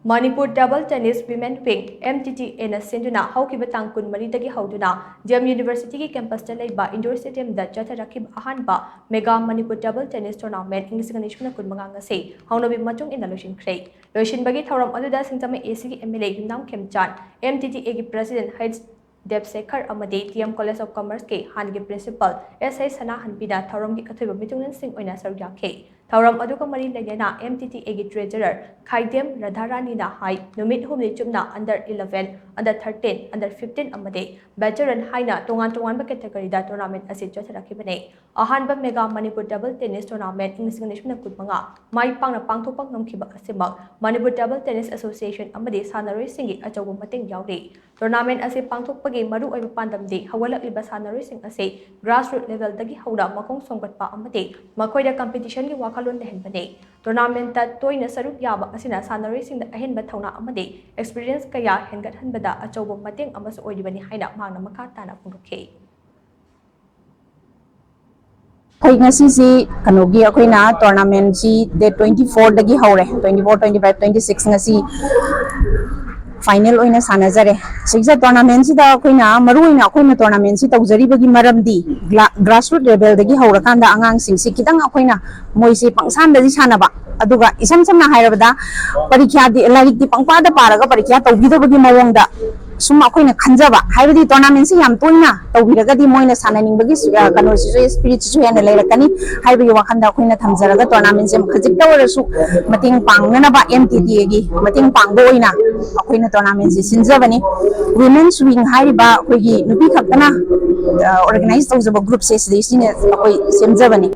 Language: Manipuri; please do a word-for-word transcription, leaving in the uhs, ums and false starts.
Manipur Table Tennis Women Wing, M T T A ꯅ ꯁꯤꯟꯗꯨꯅ ꯍꯧꯈꯤꯕ ꯇꯥꯡ ꯀꯨꯟꯃꯔꯤꯗꯒꯤ ꯍꯧꯗꯨꯅ D M University ꯒꯤ campus ꯇ ꯂꯩꯕ indoor stadium ꯗ ꯆꯠꯊꯔꯛꯈꯤꯕ ꯑꯍꯥꯟꯕ Mega Manipur Table Tennis Tournament ꯏꯪ ꯂꯤꯁꯤꯡ ꯑꯅꯤ ꯁꯨꯞꯅ ꯀꯨꯟꯃꯉꯥ ꯉꯁꯤ ꯍꯧꯅꯕꯤ ꯃꯇꯨꯡ ꯏꯟꯅ ꯂꯣꯏꯁꯤꯟꯈ꯭ꯔꯦ꯫ ꯂꯣꯏꯁꯤꯟꯕꯒꯤ ꯊꯧꯔꯝ ꯑꯗꯨꯗ ꯁꯤꯡꯖꯃꯩ A C ꯒꯤ M L A Yumnam ꯈꯦꯝꯆꯥꯟ, M T T A ꯒꯤ President H ꯗꯦꯕꯁꯦꯈꯔ ꯑꯃꯗꯤ D M College of Commerce ꯀꯤ ꯍꯥꯟꯅꯒꯤ Principal S H ꯁꯅꯥꯍꯟꯕꯤꯅ ꯊꯧꯔꯝꯒꯤ ꯑꯊꯣꯏꯕ ꯃꯤꯊꯨꯡꯂꯦꯟꯁꯤꯡ ꯑꯣꯏꯅ ꯁꯔꯨꯛ ꯌꯥꯈꯤ꯫ ꯊꯧꯔꯝ ꯑꯗꯨꯒ ꯃꯔꯤ ꯂꯩꯅꯅ M T T A ꯒꯤ Treasurer ꯈꯥꯏꯗꯦꯝ ꯔꯥꯙꯥꯔꯥꯅꯤꯅ ꯍꯥꯏ, ꯅꯨꯃꯤꯠ ꯍꯨꯝꯅꯤ ꯆꯨꯞꯅ under eleven, under thirteen, under fifteen ꯑꯃꯗꯤ veteran ꯍꯥꯏꯅ ꯇꯣꯉꯥꯟ ꯇꯣꯉꯥꯟꯕ category ꯗ tournament ꯑꯁꯤ ꯆꯠꯊꯔꯛꯈꯤꯕꯅꯤ꯫ ꯑꯍꯥꯟꯕ Mega Manipur Table Tennis Tournament ꯏꯪ ꯂꯤꯁꯤꯡ ꯑꯅꯤ ꯁꯨꯞꯅ ꯀꯨꯟꯃꯉꯥ ꯃꯥꯏ ꯄꯥꯛꯅ ꯄꯥꯡꯊꯣꯛꯄ ꯉꯝꯈꯤꯕ ꯑꯁꯤꯃꯛ Manipur Table Tennis Association ꯑꯃꯗꯤ ꯁꯥꯟꯅꯔꯣꯏꯁꯤꯡꯒꯤ ꯑꯆꯧꯕ ꯃꯇꯦꯡ ꯌꯥꯎꯔꯤ꯫ Tournament ꯑꯁꯤ ꯄꯥꯡꯊꯣꯛꯄꯒꯤ ꯃꯔꯨꯑꯣꯏꯕ ꯄꯥꯟꯗꯝꯗꯤ ꯍꯧꯒꯠꯂꯛꯂꯤꯕ ꯁꯥꯟꯅꯔꯣꯏꯁꯤꯡ ꯑꯁꯤ grassroots level ꯗꯒꯤ ꯍꯧꯅ ꯃꯈꯣꯡ ꯁꯣꯝꯒꯠꯄ ꯑꯃꯗꯤ ꯃꯈꯣꯏꯗ competition ꯒꯤ ꯋꯥꯈꯜꯂꯣꯟ ꯂꯩꯍꯟꯕꯅꯤ꯫ Tournament ꯇ ꯇꯣꯏꯅ ꯁꯔꯨꯛ ꯌꯥꯕ ꯑꯁꯤꯅ ꯁꯥꯟꯅꯔꯣꯏꯁꯤꯡꯗ ꯑꯍꯦꯟꯕ ꯊꯧꯅꯥ ꯑꯃꯗꯤ experience ꯀꯌꯥ ꯍꯦꯟꯒꯠꯍꯟꯕꯗ ꯑꯆꯧꯕ ꯃꯇꯦꯡ ꯑꯃꯁꯨ ꯑꯣꯏꯔꯤꯕꯅꯤ ꯍꯥꯏꯅ ꯃꯍꯥꯛꯅ ꯃꯈꯥ ꯇꯥꯅ ꯐꯣꯡꯗꯣꯛꯈꯤ꯫ ꯑꯩꯈꯣꯏ ꯉꯁꯤꯁꯤ ꯀꯩꯅꯣꯒꯤ ꯑꯩꯈꯣꯏꯅ tournament ꯁꯤ date twenty four ꯗꯒꯤ ꯍꯧꯔꯦ, twenty four, twenty five, twenty six ꯉꯁꯤ final ꯑꯣꯏꯅ ꯁꯥꯟꯅꯖꯔꯦ꯫ ꯁꯤꯒꯤꯁꯤꯗ tournament ꯁꯤꯗ ꯑꯩꯈꯣꯏꯅ ꯃꯔꯨ ꯑꯣꯏꯅ ꯑꯩꯈꯣꯏꯅ tournament ꯁꯤ ꯇꯧꯖꯔꯤꯕꯒꯤ ꯃꯔꯝꯗꯤ ꯒ꯭ꯂꯥ-, grassroots level ꯗꯒꯤ ꯍꯧꯔꯀꯥꯟꯗ ꯑꯉꯥꯡꯁꯤꯡꯁꯤ ꯈꯤꯇꯪ ꯑꯩꯈꯣꯏꯅ ꯃꯣꯏꯁꯤ ꯄꯪꯁꯥꯟꯗꯗꯤ ꯁꯥꯟꯅꯕ, ꯑꯗꯨꯒ ꯏꯁꯝ ꯁꯝꯅ ꯍꯥꯏꯔꯕꯗ ꯄꯔꯤꯈ꯭ꯌꯥꯗꯤ, ꯂꯥꯏꯔꯤꯛꯇꯤ ꯄꯪꯄꯥꯗ ꯄꯥꯔꯒ ꯄꯔꯤꯈ꯭ꯌꯥ ꯇꯧꯕꯤꯗꯕꯒꯤ ꯃꯑꯣꯡꯗ ꯁꯨꯝ ꯑꯩꯈꯣꯏꯅ ꯈꯟꯖꯕ, ꯍꯥꯏꯕꯗꯤ tournament ꯁꯤ ꯌꯥꯝ ꯇꯣꯏꯅ ꯇꯧꯕꯤꯔꯒꯗꯤ ꯃꯣꯏꯅ ꯁꯥꯟꯅꯅꯤꯡꯕꯒꯤ ꯁꯨ-, ꯑ, ꯀꯩꯅꯣꯁꯤꯁꯨ, spirit ꯁꯤꯁꯨ ꯍꯦꯟꯅ ꯂꯩꯔꯛꯀꯅꯤ ꯍꯥꯏꯕꯒꯤ ꯋꯥꯈꯜꯗ ꯑꯩꯈꯣꯏꯅ ꯊꯝꯖꯔꯒ tournament ꯁꯦ ꯈꯖꯤꯛꯇ ꯑꯣꯏꯔꯁꯨ ꯃꯇꯦꯡ ꯄꯥꯡꯅꯅꯕ M T T A ꯒꯤ ꯃꯇꯦꯡ ꯄꯥꯡꯕ ꯑꯣꯏꯅ ꯑꯩꯈꯣꯏꯅ tournament ꯁꯤ ꯁꯤꯟꯖꯕꯅꯤ꯫ Women's Wing ꯍꯥꯏꯔꯤꯕ ꯑꯩꯈꯣꯏꯒꯤ ꯅꯨꯄꯤ ꯈꯛꯇꯅ, ꯑ, organize ꯇꯧꯖꯕ group ꯁꯦ ꯁꯤꯗꯩꯁꯤꯅ ꯑꯩꯈꯣꯏ ꯁꯦꯝꯖꯕꯅꯤ꯫